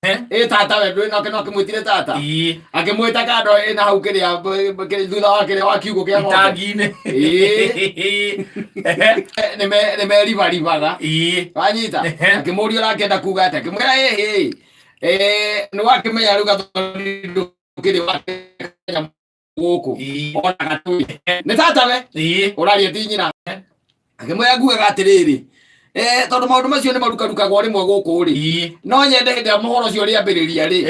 Ĩ tata we ndũĩ nake no akĩmwĩtire tata. Ii. Akĩmwĩta kando ĩna hau kĩrĩa thutha wa kĩrĩa wa kiugũ kĩa ng'ombe. Itangi-inĩ. Ĩĩ. Nĩmeribaribaga. Ii. Wanyita? Akĩmũria ũrakĩenda kuga atĩa? Akĩmwĩra ĩhĩ. Nĩ wakĩmenya rĩu gathoni ndũkĩrĩ wa kanyamũ gũkũ. Ona gatũĩ. Nĩ tata we. Ũraria ti nyina. Akĩmwĩra ngugaga atĩrĩrĩ. Tondũ maũndũ macio nĩ marukarukagwo rĩmwe gũkũ rĩ. No nyende hĩndĩ ĩrĩa mũhoro ũcio ũrĩambĩrĩria rĩ.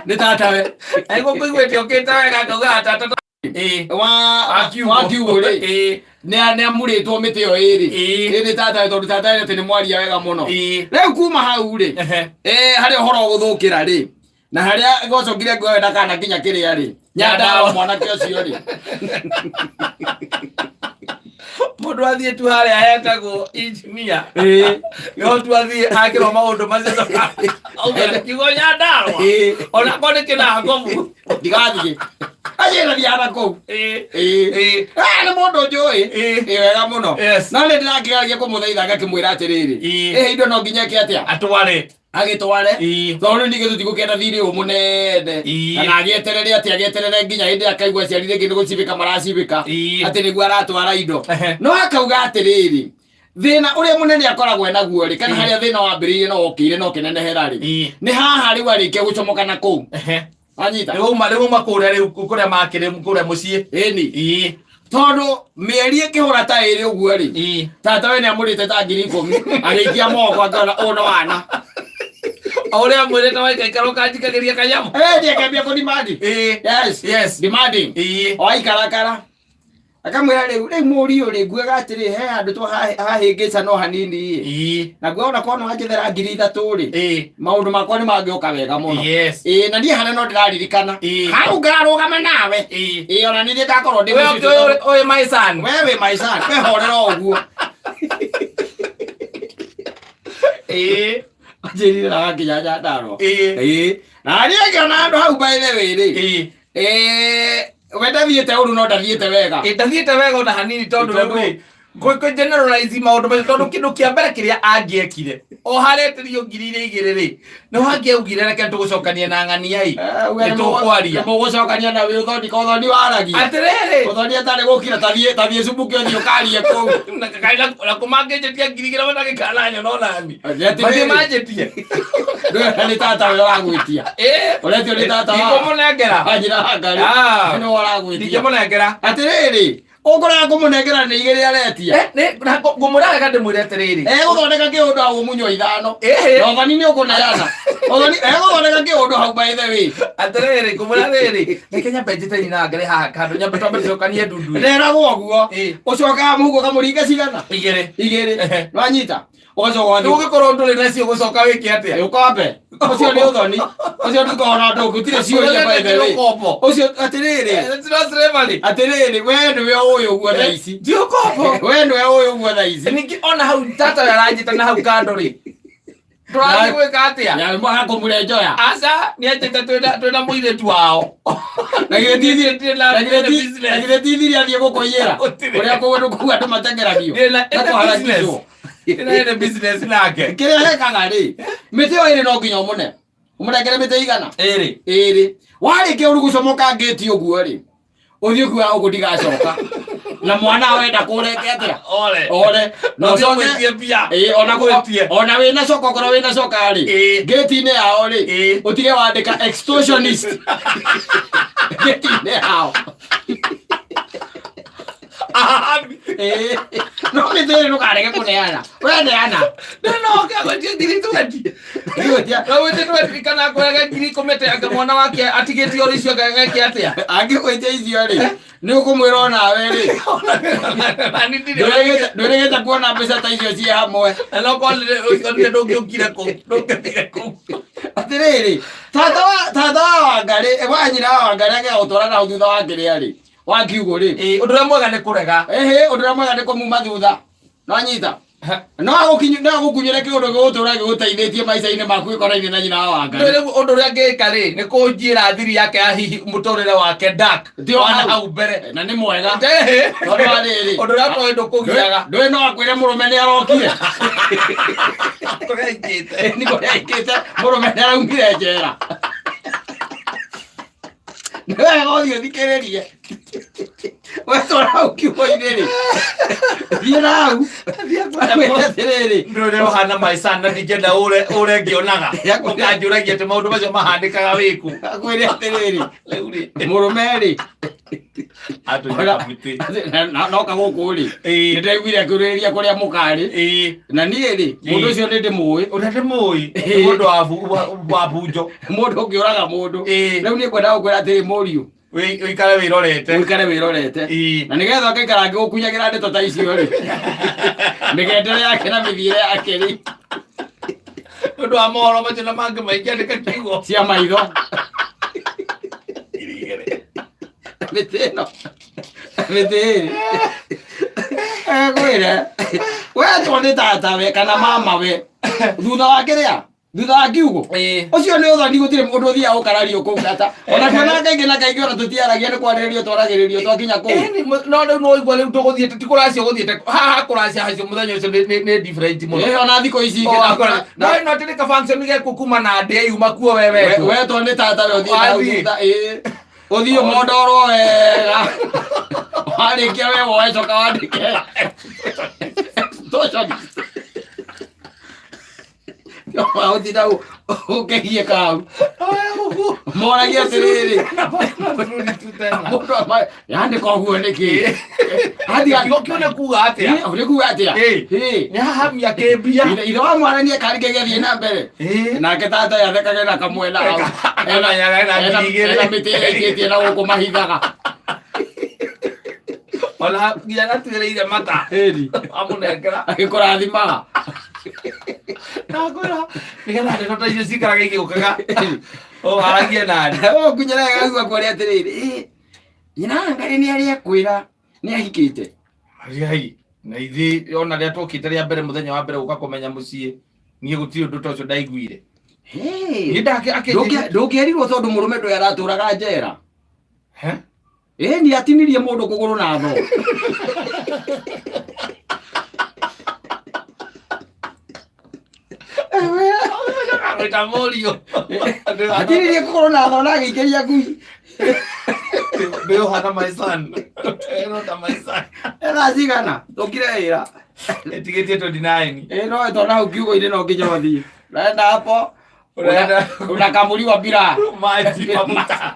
Nĩ tata we. Egũkũiguĩte ũkĩte wega akauga tata. Wa Wa kiugũ rĩ. Nĩ amurĩtwo mĩtĩ ĩyo ĩrĩ. Ĩĩ. Ĩ nĩ tata we tondũ tata we atĩ nĩ mwaria wega mũno. Rĩu kuma hau rĩ. Harĩa ũhoro ũgũthũkĩra rĩ. Na harĩa gũcokire nguoya ndakana kinya kĩrĩa rĩ. Nyandarua mwanake ũcio rĩ. Mũndũ athiĩ tu harĩa hetagwo engineer. Ĩĩ. No tu athiĩ akĩrwo maũndũ macio auga kiugo Nyandarua. Ĩĩ. Ona korwo nĩ kĩna ngobu. Ndigathiĩ. Anjĩra thiaga kũu. Ĩĩ. Ĩĩ. Ĩĩ. Ah, nĩ mũndũ njũĩ. Ĩĩ. Ĩĩ wega mũno. Yes. No nĩ ndĩrakĩgeria kũmũthaitha ngakĩmwĩra atĩrĩrĩ. Ĩĩ. Ĩhĩ indo no nginya ĩke atĩa? Atware. Agĩtware. Ĩĩ. Tondũ rĩu ningĩ tũtigũkĩenda thirĩ ũyũ mũnene. Ĩĩ. Kana agĩeterere atĩ agĩeterere nginya hĩndĩ akaigua aciari rĩngĩ nĩ gũcibĩka maracibĩka. Ĩĩ. Atĩ nĩguo aratwara indo. Ehe. No akauga atĩrĩrĩ, thĩna ũrĩa mũnene akoragwo enaguo rĩ, kana Ĩĩ. harĩa thĩna wambĩrĩirie no wokĩire no ũkĩnenehera rĩ, Ĩĩ. nĩ haha rĩu arĩkia gũcomoka na kũu. Anyita. Rĩu auma rĩu auma kũrĩa rĩu kũrĩa makĩrĩ kũrĩa mũciĩ. Ĩni. Ĩĩ. Tondũ mĩeri ĩkĩhũra ta ĩrĩ ũguo rĩ, Ĩĩ. tata we nĩamũrĩte ta 10,000 agĩikia moko akĩona ũyũ no wana. O ũrĩa amwĩrĩte waikaikara ũkanjikagĩria kanyamũ. Eh, ndiĩ akĩambia kũ-demand. Ĩĩ. Yes. Yes. Demanding. Ĩĩ. O aikarakara. Akamwĩra rĩu rĩu mũriũ rĩ nguaga atĩrĩ he handũ twa hahĩngĩca no hanini ĩ. Ĩĩ. Na nguona korwo no wanjethera 3,000 rĩ. Ĩĩ. Maũndũ makwa nĩ mangĩũka wega mũno. Yes. Ĩĩ na niĩ harĩa no ndĩraririkana. Ĩĩ. Hau ngarũgama nawe. Ĩĩ. Ĩĩ ona niĩ ngakorwo ndĩ We mũciĩ ũkĩ ũyũ ũyũ my son. We wĩ my son. We horera o ũguo. Ĩĩ. Anjĩrire na gakinya Nyandarua. Ĩĩ. Ĩĩ. Na niĩ ngĩona handũ hau by the way rĩ. Ĩĩ. Ĩĩ we ndathiĩte ũru no ndathiĩte wega. Ĩ, ndathiĩte wega ona hanini tondũ Tondũ- rĩu rĩ kũ generalize maũndũ macio tondũ kĩndũ kĩa mbere kĩrĩa angĩekire o haretĩrio 2,000 rĩ no hangĩaugire reke tũgũcokania na ng'ania ĩ nĩ tũkwaria. Mũgũcokania na wĩ ũthoni ka ũthoni waragia. Atĩrĩrĩ. Ũthoni atarĩ gũkira tathiĩ tathiĩ cumbuke ũthiĩ ũkarie kũu. Na kũmangĩnjĩtia 2,000 matangĩkana nyona onani. Atĩrĩrĩ. Mathiĩ manjĩtie. Ndũrenda nĩ tata we ũragwĩtia. Ĩ. Ũretio nĩ tata wa. Ndikũmũnengera. Wanjĩra Wangarĩ. Ah. Nĩwe ũragwĩtia. Ndingĩmũnengera. Atĩrĩrĩ, ũkũrega kũmũnengera nĩ igĩrĩ aretia. Eh, na ngũmwĩra wega ndĩmwĩre atĩrĩrĩ. Egũthondeka kĩũndũ hau ũmunywo ithano. Ĩhĩ. Na ũthoni nĩ ũkũneana. Ũthoni egũthondeka kĩũndũ hau by the way. Atĩrĩrĩ, ngũmwĩra rĩrĩ, reke nyambe njĩte nyina Wangarĩ haha kando, nyambe twambe tũcokanie ndundu. Nderagwo ũguo. Ĩ. Ũcokaga mũhuko ũkamũringa cigana? Igĩrĩ. Igĩrĩ. Ehe. Nĩwanyita? Ũgacoka ũgathiĩ. Ũngĩkorwo ndũrĩ nacio ũgũcoka wĩke atĩa? Ũkombe. Ũcio nĩ ũthoni. Ũcio ndũkoragwo na ũndũ ũngĩ. Gũtirĩ ciũria by the way. Ũkombo. Ũcio atĩrĩrĩ. It's not slavery. Atĩrĩrĩ, we nĩwe ũyũ ũguo thaa ici. Ti ũkombo. We nĩwe ũyũ ũguo thaa ici. Ningĩ ona hau tata we aranjĩta na hau kando rĩ. Tũrathiĩ gwĩka atĩa? Ya mwaka kũmũre njoya. Aca, nĩ anjĩte twĩna twĩna mũirĩtu wao. Na githĩ ti thiri- Ndĩ na- na githĩ ndĩ na ti- business. na githĩ ti thiri athiĩ gũkũiyĩra. Gũtirĩ. Ũrĩa kũu andũ kũu andũ matengeragio. Ndĩ na Na ĩna kũharagicwo. business. Ndĩ na ĩna business nake. Kĩrĩa hekaga rĩ, mĩtĩ ĩyo ĩrĩ no nginya ũmũne. Ũmũnengere mĩtĩ igana? Ĩrĩ. Ĩrĩ. Warĩkia ũru gũcomoka ngĩti ũguo rĩ, ũthiĩ kuoya ũguo ndigacoka. Na mwana wenda kũreke atĩa? Ore. Ore. Na Na ũthiĩ ũcoke ũmwĩtie mbia. Ĩĩ, ona Ũmwĩtie. ona wĩna coka okorwo wĩna coka rĩ, Ĩĩ. ngĩti-inĩ yao rĩ, Ĩĩ. ũtige wandĩka extortionist ngĩti-inĩ yao. Ĩĩ. No mĩtĩ ĩrĩ ndũkarege kũneana. We neana. No kagwetie 20,000. Ngĩgwĩtia- Na gwĩtie 20 kana kwega 10,000 atĩ anga mwana wake atigĩtio ũrĩ icio eke atĩa? Angĩgwĩtia icio rĩ, nĩ ũkũmwĩra onawe rĩ, Na niĩ ndirĩ- ndwĩrĩgĩte kuona mbeca ta icio ciĩ hamwe. Na no korwo ũcio ndirĩ ndũngĩũkire kũu, ndũngĩthire kũu. Atĩrĩrĩ, tata wa tata wa Wangarĩ, wa nyina wa Wangarĩ agĩa gũtwara na hau thutha wa kĩrĩa rĩ, wa kiugũ rĩ. Ĩĩ, ũndũ ũrĩa mwega nĩ kũrega. Ĩhĩ, ũndũ ũrĩa mwega nĩ kũmuma thutha. Nĩwanyita? No agũkinyu no agũkunyĩre kĩũndũ gĩgũtũra gĩgũteithĩtie maica-inĩ maku gĩkonainie na nyina wa Wangari. Rĩu ũndũ ũrĩa angĩka rĩ nĩ kũnjĩra thiri yake ya hihi mũtũrĩre wake dark Ti o wana hau. hau mbere Na nĩ mwega. Ndĩhĩ. Tondũ wa rĩrĩ. Ũndũ ũrĩa toĩ ndũkũgiaga. Ndũĩ no akwĩre mũrũme nĩ arokire. Kũrĩa aikĩte. Nĩ kũrĩa aikĩte mũrũme nĩ araumire njera. Nĩ wega ũthiĩ ũthikĩrĩrie. Wetwara hau kiugo-inĩ rĩ. Thiĩ na hau. Akwĩre atĩrĩrĩ. Ndũrĩ ũrĩa ũhana my son na ndingĩenda ũre ũre ngĩonaga ũkanjũragia atĩ maũndũ macio mahanĩkaga wĩkũ Akwĩre atĩrĩrĩ. rĩu rĩ Mũrũme rĩ. atũnyita mũtĩ Noka gũkũ rĩ. Ĩĩ. Nĩ ndaiguire akĩũrĩrĩria kũrĩa mũkarĩ. Ĩĩ. Na niĩ rĩ, mũndũ ũcio nĩ ndĩmũĩ. Ũrĩa ndĩmũĩ nĩ mũndũ wa bunjo. Mũndũ ũngĩũraga mũndũ. Ĩĩ. Rĩu niĩ ngwendaga gũkwĩra atĩrĩ mũriũ. Ũikare wĩrorete. Ũikare wĩrorete. Ĩĩ. Na nĩgetha ũkaikara ngĩgũkunyagĩra ndeto ta icio rĩ. Mĩgendere yake na mĩthiĩre yake rĩ. Nĩ ũndũ wa mohoro macio na mangĩ maingĩ andĩka kiugo. Cia maitho. Mĩtĩ ĩno. Mĩtĩ ĩrĩ. Ngwĩre. Wetwo nĩ tata we kana mama we. Thutha wa kĩrĩa? Thutha wa kiugo. Ĩĩ. Ũcio nĩ ũthoni gũtirĩ mũndũ ũthiaga gũkarario kũu tata. Ona tuona kaingĩ na kaingĩ ona tũtiaragia nĩ kwarĩrĩrio twaragĩrĩrio twakinya kũu. Ĩni, no rĩu no igua rĩu tũgũthiĩte ti kũracia gũthiĩte haha kũracia hacio mũthenya ũcio nĩ different mũno. Ĩĩ ona thikũ ici ingĩ O, na- akora- no ĩno atĩ nĩ ka function gekuo kuma na ndĩa yuma kuo we wetwo. Wetwo nĩ tata we ũthiĩ na hau Wathiĩ. thutha ĩĩ. Ũthiĩ ũmondorwo wega. Warĩkia we woe coka wandĩke. Extortion. Ũtinda ũkĩgiĩka hau. Moragia atĩrĩrĩ. Mũndũ yandĩka ũguo nĩkĩ? Athiĩ Kiugo kĩu nĩ kuga atĩa? Nĩ kuga atĩa? Ĩĩ. Ĩĩ. Nĩ hahamia kĩmbia. Ithe wa mwana nĩ ekarike gĩathiĩ na mbere. Ĩĩ. Nake tata yathekage na kamwena hau. Akamenyaga ena 2000. Ena mĩtĩ ĩrĩkĩtie na gũkũ mahithaga. Ona nginya gatuĩrĩire mata. Ĩni. Amũnengera. Agĩkũrathimaga. Nakwĩra nĩgetha ndeto ta icio cikaraga igĩũkaga. Ũharagie nani. Ũngunyĩra gaigua kũrĩa atĩrĩrĩ. Ĩ, Nyina Wangari nĩ arĩa akwĩra nĩ ahikĩte. Mariai, na ithuĩ ona rĩrĩa twokĩte rĩa mbere mũthenya wa mbere gũka kũmenya mũciĩ niĩ gũtirĩ ũndũ ta ũcio ndaiguire. Niĩ ndake akĩnjĩra Ndũngĩerirwo tondũ mũrũme ndũyũ aratũraga njera. He? Ĩ nĩ atinirie mũndũ kũgũrũ na thoo. Gwĩta mũriũ. Atinirie kũgũrũ na thoo na agĩikĩria ngui. Ndĩ ũhana my son. Ĩno ta my son. Thaa cigana? Tũkire wĩra. Ĩtigĩtie 29. Ĩ no tondũ hau kiugo-inĩ no nginya ũthiĩ. Unaenda hapo Unaenda unakamuliwa bila maji mafuta.